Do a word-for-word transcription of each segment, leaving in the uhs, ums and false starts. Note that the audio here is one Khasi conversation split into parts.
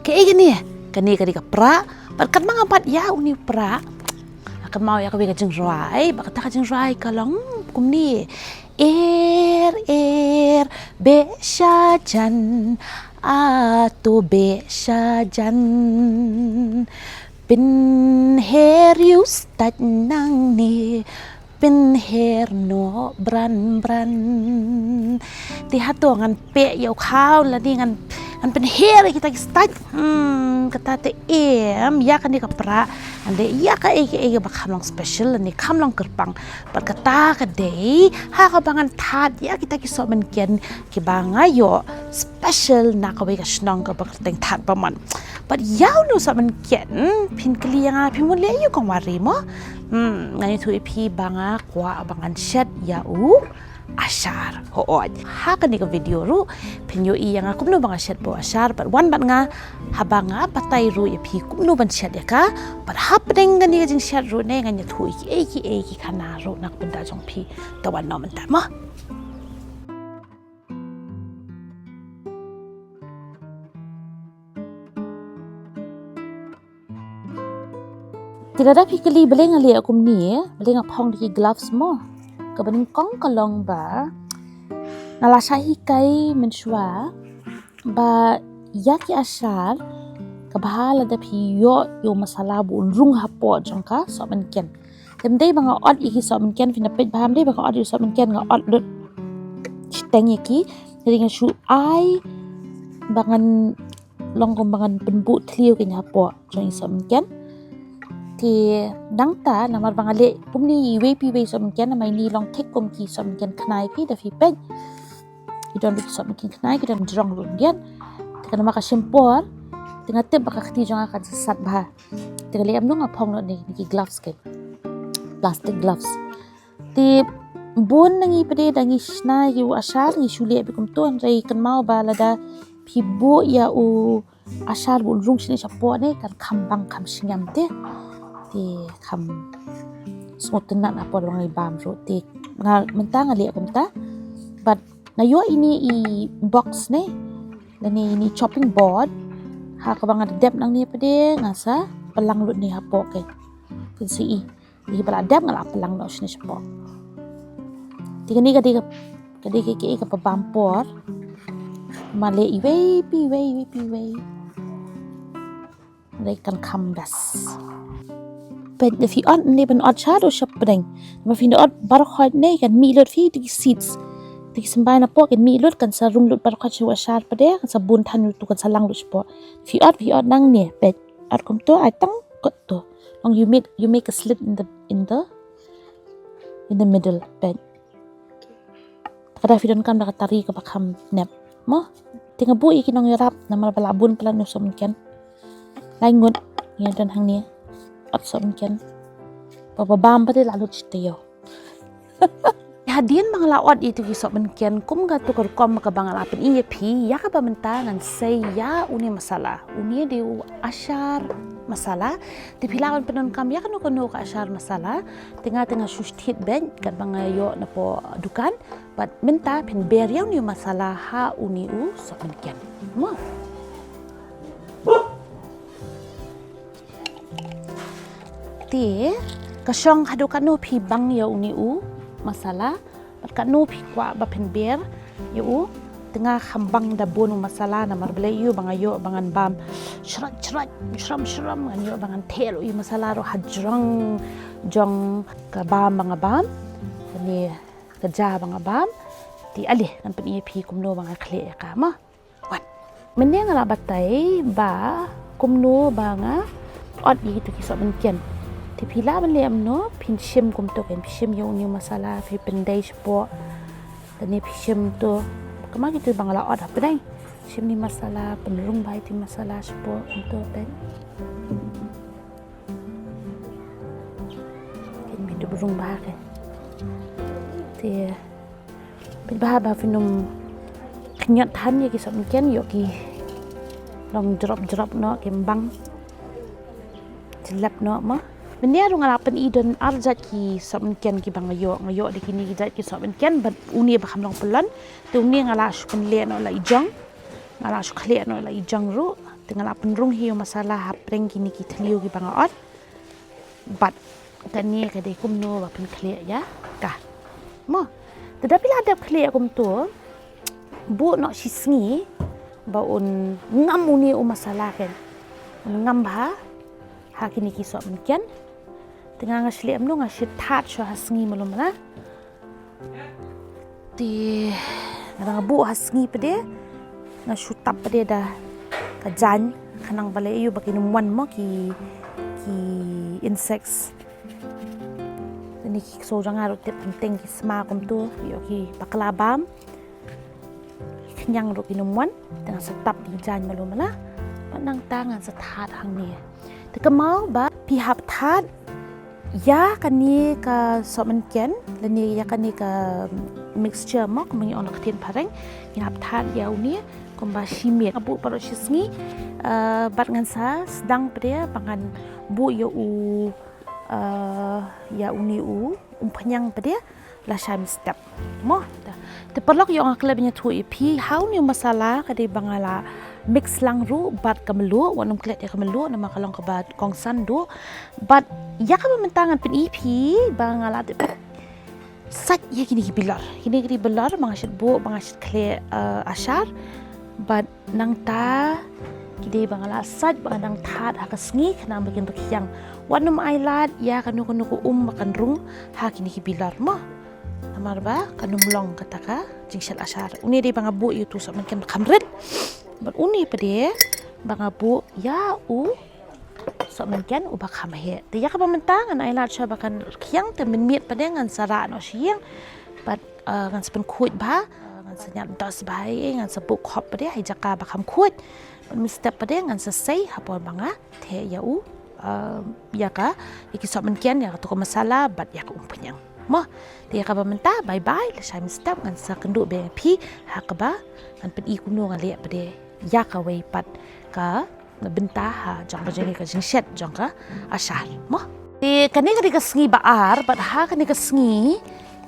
Kaei kane? Kane ka dei ka pra. Bad katba nga bat ïa une u pra, nga kynmaw ïa kawei ka jingrwai, bad kata ka jingrwai ka long kumne. Er, er, beh sha jan, a to beh sha jan. Pynher ïa u stait nangne, pynher noh bran bran. Te hato ngan peh ïa u khaw lane ngan, ngan pynher ïa kita ki stait? Hmm, kata te em, ïa kane ka pra ngan leh ïa kaei kaei kaba kham long special lane kham long kyrpang. Bad kata ka dei ha kaba ngan thad ïa kita ki sohmynken kiba nga ïoh special na kawei ka shnong kaba kyrteng Thadbamon. Bad ïa une u sohmynken, phin kylli ïa nga, phi mut leh aïu kong Wari mo? Hmm, ngan ïathuh ïa phi ba nga kwah ba ngan shet ïa u ashar. Hooid, ha kane ka video ruh phin ïohi ïa nga kumno ba nga shet bad u ashar, bad wan bad nga haba nga batai ruh ïa phi kumno ban shet ïa ka. Bad hapdeng kane ka jingshet ruh ne ngan ïathuh ïa kiei kiei ki khana ruh na ka bynta jong phi. Te wan noh mynta mo. Te lada phi kylli balei nga leh kumne, balei nga phong da ki gloves mo? Kaba nyngkong ka long ba nga la shah hikai mynshuwa ba ïa ki ashar ka bha lada phi ïoh ïa u masala ba un rung hapoh jong ka sohmynken. Te ym dei ba nga ot ïa ki sohmynken, phin da peit bha, ym dei ba nga ot ïa u sohmynken, nga ot lut shiteng ïa ki. Te nga shu ai ba ngan long kum ba ngan pynbuh thliew ki hapoh jong i sohmynken. Te nangta namar ba nga leh kumne iwei pa iwei sohmynken, namar ini long thik kum ki sohmynken khnai, phi da phi peit. Ki don ruh ki sohmynken khnai, ki don jrong ruh diat. Te ka namar ka shim por, te nga tip ba ka kti jong nga kan sat bha. Te ka leh kumno, nga phong noh ne ki gloves, ki plastic gloves. Te bun na ngi pat de da ngi shna ïa u ashar, ngi shu leh beit kumto, hynrei kynmaw ba lada phi buh ïa u ashar ba un rung shane shapoh ne kan kham bang kham sngem te. Te kham sngewtynnat hapoh ba ngi bam ruh. Te nga mynta nga leh kumta. Bad nga ïoh ine i box ne, lane ine i chopping board. Ha kaba nga dep nangne pat de nga sa pynlang lut ne hapoh, ki. Phin sa i. Te ba la dep nga la pynlang noh shane shapoh. Te kane ka dei ka, ka dei ka, ka, kaba bam por. Ma leh iwei pa iwei, iwei pa iwei. Dei kan kham best. Peit, da phi ot ne ban ot shaduh shapdeng. Ma phi ot baroh khoit ne kan mih lut, phi, te ki seeds, te ki symbai napoh kan mih lut, kan sa rung lut baroh khoit sha u ashar pat de, kan sa bun than ïa uto, kan sa lang lut shapoh. Phi ot, phi ot nangne, peit. Ot kumto, ai tang kot to. Long you make, you make a slit in the, in the, in the middle, peit. Lada phi donkam da ka tari kaba kham nep mo. Te nga buh ïa ki nongïarap namar ba la bun palat une u sohmynken. Lai ngut ngi don hangne. Ot sohmynken. Ba, ba bam pat de la lut shi taïew. Hadien ba nga la ot ïa kito ki sohmynken kum kato ka rukom kaba nga la pyni ïa phi, ïa kaba mynta ngan sei ïa une u masala. Une dei u ashar masala. Te phi lah ban pyndonkam ïa kano kano ka ashar masala. Te nga, te nga shu thied beit katba nga ïoh napoh dukan. Bad mynta phin ber ïa une u masala ha une u sohmynken. Mo. Te ka shong haduh katno phi bang ïa une u masala, bad katno phi kwah ba phin ber ïa u. Te nga kham bang da bun u masala namar balei ïa u, ba nga ïoh ba ngan bam shrot shrot, shrom shrom, ngan ïoh ba ngan theh lut ïa u masala ruh ha jrong jong ka bam ba nga bam, ne ka ja ba nga bam. Te ale ngan pyni ïa phi kumno ba nga khleh ïa ka mo. Wan. Mynne nga la batai ba kumno ba nga ot ïa kito ki sohmynken. Te phi lah ban leh kumno, phin shim kumto, kan phi shim ïa une u masala, phi pyndei shapoh. Te ne phi shim to, kumba kito ba nga la ot hapdeng. Shim ne masala, pynrung bha ïa kito masala shapoh kumto, peit. Kan mih to, pynrung bha, kan. Te peit bha ba phin ym khñiot than ïa ki sohmynken, ïoh ki long jrop jrop noh, kim bang jlep noh mo. Mynne ruh nga la pyni don ar jait ki sohmynken kiba nga ïoh, nga ïoh da kine ki jait ki sohmynken, bad une ba kham long pyllun. Te une nga la shu pynleh noh la i jong. Nga la shu khleh noh la i jong ruh. Te nga la pynrung hi ïa u masala hapdeng kine ki thliew kiba nga ot. Bad kane ka dei kumno ba pynkhlieh ïa ka. Mo. Te da phi la dep khlieh kumto, buh noh shi sngi ba un ngam une u masala kan. Un ngam bha ha kine ki sohmynken. Te nga nga shlei em no nga shu thad shuwa ha sngi malu mala. Te nga dang buh ha sngi pat de, nga shu tap pat de da ka jaiñ, khnang ba lei aïu ba kin ym wan mo ki, ki insects. Te ni ki ksew jong nga ruh tip, pyntheng ki sma kumto, ïoh ki bakla bam. Khñiang ruh kin ym wan, te ngan sa tap da ki jaiñ malu mala. Bad nangta ngan sa thad hangne. Te kynmaw ba phi hap thad ïa kane ka sohmynken lane ïa kane ka mixture mo, kumba ngi ong ha ka ktien phareng, phi hap thad ïa une kumba shi miet. Nga buh baroh shi sngi, eh, bad ngan sa sdang pat de ba ngan buh ïa u, eh, ïa une u umphniang pat de lashai mynstep. Mo. Te paralok, ïoh nga klet ban ïathuh ïa phi, ha une u masala ka dei ba nga la mix lang ruh bad ka mluh, wat nym klet ïa ka mluh namar ka long kaba kongsan duh. Bad ïa kaba mynta ngan pyni ïa phi ba nga la dep sait ïa kine ki bilor. Kine ki dei bilor ba nga shait buh, ba nga shait khleh, eh, ashar. Bad nangta ki dei ba nga la sait ba nga dang thad ha ka sngi khnang ba kin da khiang. Wat nym ailad ïa kano kano ka um ba kan rung ha kine ki bilor mo. Namar ba kan ym long kata ka jingshet ashar. Une dei ba nga buh ïa utu sohmynken ba kham rit. Bad une pat de ba nga buh ïa u sohmynken uba kham heh. Te ïa kaba mynta ngan ailad shuwa ba kan khiang, te mynmiet pat de ngan sa rah noh sha ïing. Bad, eh, ngan sa pynkhuid bha, eh, ngan sa ñiad dos bha, eh, ngan sa buh khop pat de ha i jaka ba kham khuid. Bad mynstep pat de ngan sa sei ha por ba nga theh ïa u, eh, ïa ka, ïa ki sohmynken, ïa kato ka masala bad ïa ka umphniang. Mo, te ïa kaba mynta, bye bye, lashai mynstep ngan sa kynduh biang ïa phi ha kaba ngan pyni kumno nga leh pat de ïa kawei pat ka na bynta ha jong ka jong ka jingshet jong ka ashar mo. Te kane ka dei ka sngi ba ar, bad ha kane ka sngi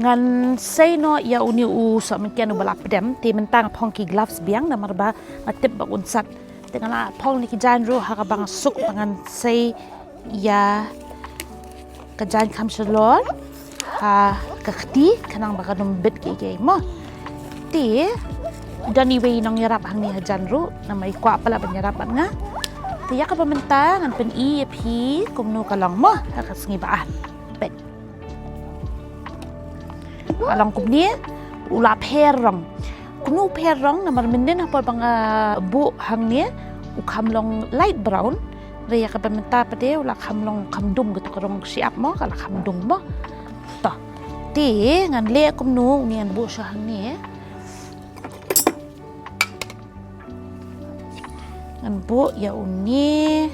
ngan sei noh ïa une u sohmynken uba la pdem. Te mynta nga phong ki gloves biang namar ba nga tip ba un sat. Te nga la phong ne ki jaiñ ruh ha kaba nga suk ba ngan sei ïa ka jaiñ kham shalor ha ka kti khnang ba kan ym bit kiei kiei mo. Te don iwei i nongïarap hangne hajan ruh, namar i kwah palat ban ïarap bad nga. Te ïa kaba mynta ngan pyni ïa phi kumno ka long mo ha ka sngi ba ar. Peit. Ka long kumne, u la pher rong. Kumno u pher rong, namar mynnin ha por ba nga buh hangne u kham long light brown. Hynrei ïa kaba mynta pat de u la kham long, kham dum kato ka rong shyiap mo, ka la kham dum mo. To. Te ngan leh kumno, une ngan buh shuwa hangne. Ngan buh ïa une.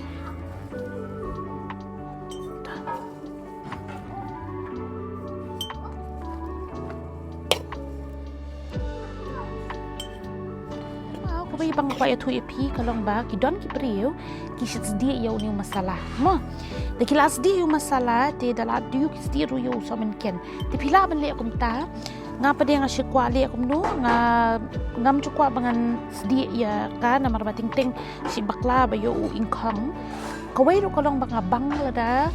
Kaba ïa ba nga kwah ïathuh ïa phi ka long ba ki don ki briew ki shait sdieh ïa une u masala mo. Da ki la sdieh ïa u masala te da la dei ki sdieh ruh ïa u sohmynken. Te phi lah ban leh kumta. Nga pat de nga shu kwah leh kumno, nga ngam shu kwah ba ngan sdieh ïa ka namar ba teng teng shi bakla ba ïa u ingkhong. Kawei ruh ka long ba nga bang lada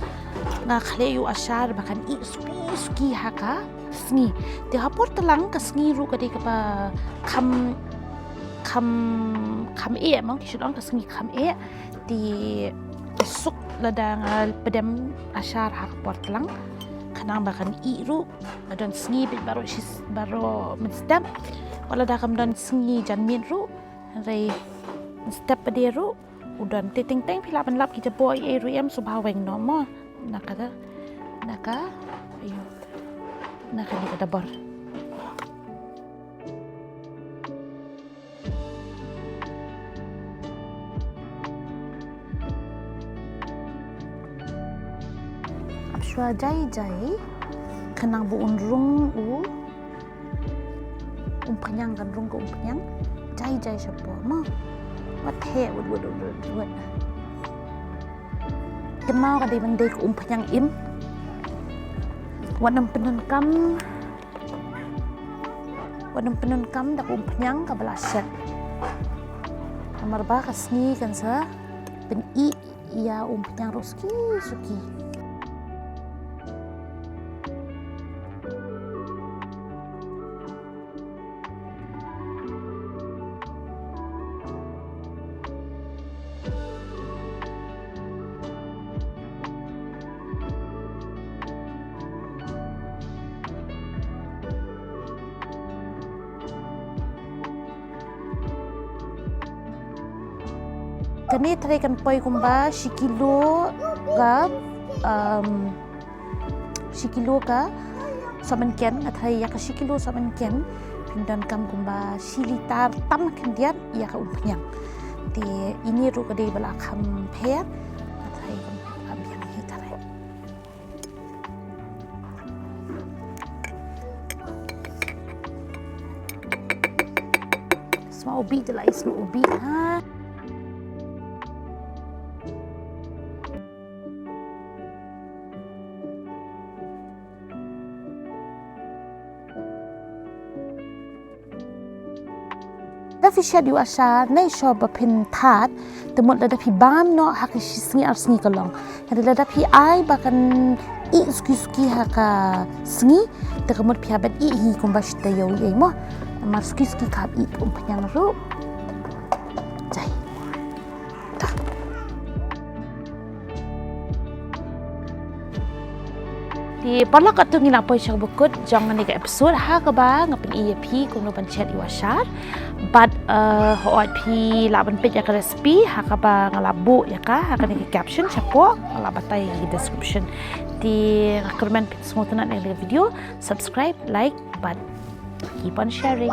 nga khleh ïa u ashar ba kan ih suki suki ha ka sngi. Te ha por tlang ka sngi ruh ka dei kaba kham, kham, kham eh mo, ki shu ong ka sngi kham eh. Te suk lada nga pdem ashar ha ka por tlang khnang ba kan ih ruh. Don sngi bit baroh shi, baroh mynstep. Wat lada kam don sngi janmiet ruh, hynrei mynstep pat de ruh u don. Te teng teng phi lah ban lap ki jaboh ei ei ruh em, sngewbha weng noh mo. Na kata, na ka, aïu, na kane ka dabor. Ap shuwa jai jai khnang ba un rung u umphniang, kan rung ka umphniang. Jai jai shapoh mo. Wat heh wut wut wut wut. Kynmaw ka dei ban dei ka umphniang im. Wat nym pyndonkam. Wat nym pyndonkam da ka umphniang kaba la shet. Namar ba ka sngi kan sa pyn-ih ïa u umphniang ruh suki suki. Kane tharai kan poi kumba shi kilo ka, um, shi kilo ka sohmynken, nga tharai ïa ka shi kilo sohmynken phin donkam kumba shi litar tam khyndiat ïa ka umphniang. Te ine ruh ka dei ba la kham pher, nga tharai kan pher biang hi tharai. Sma ubi te la i sma ubi ha. Da phi shet ïa u ashar ne shuwa ba phin thad, te mut lada phi bam noh ha ka shi sngi ar sngi ka long. Hynrei lada phi ai ba kan ih suki suki ha ka sngi, te ka mut phi hap ban ih hi kumba shi taïew ei mo. Namar suki suki ka hap ih umphniang ruh. Jai. Te paralok, katto ngi la poi sha kaba kut jong kane ka episode ha kaba nga pyni ïa phi kumno ban shet ïa u ashar. Bad, eh, hooid phi lah ban peit ïa ka recipe ha kaba nga la buh ïa ka ha kane ka caption shapoh, nga la batai ha ka description. Te nga kyrmen phi sngewtynnat ïa kane ka video, subscribe, like bad keep on sharing.